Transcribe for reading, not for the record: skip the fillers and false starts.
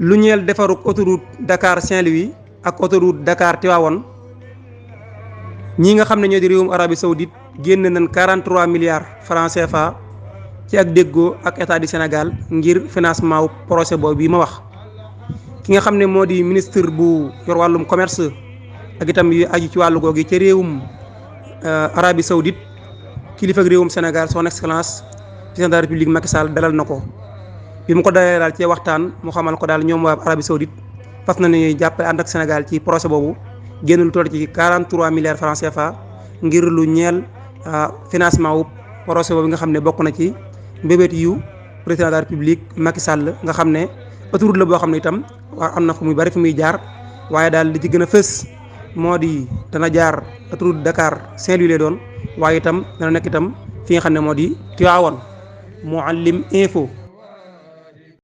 lu ñeel defaruk autoroute Dakar Saint-Louis ak autoroute Dakar Tivaouane ñi nga xam ne ñoo di réewum Arabie Saoudite génn nañ 43 milliards francs CFA ci ak déggoo ak état du Sénégal ngir financement wu projet boobu bii ma wax. ki nga xam ne moo di ministre bu yor wàllum commerce ak itam yu aju ci wàllu googu ci réewum Arabie Saoudite kilifa ak réewum Sénégal son excellence président de la République Macky Sall dalal na ko. bi mu ko dalee daal ci waxtaan mu xamal ko daal ñoom waa Arabie Saoudite fas na ñuy jàppale ànd ak Sénégal ci projet boobu génn lu toll ci 43 milliards francs CFA ngir lu ñeel financement wu projet boobu nga xam ne bokk na ci mbébét yu président de la République Macky Sall nga xam ne autoroute la boo xam ne itam am na fu muy bari fu muy jaar waaye daal li ci gën a fës moo di dana jaar autoroute Dakar Saint-Louis lay doon waaye itam dana nekk itam fi nga xam ne moo di Tivaouane Mouhalim Info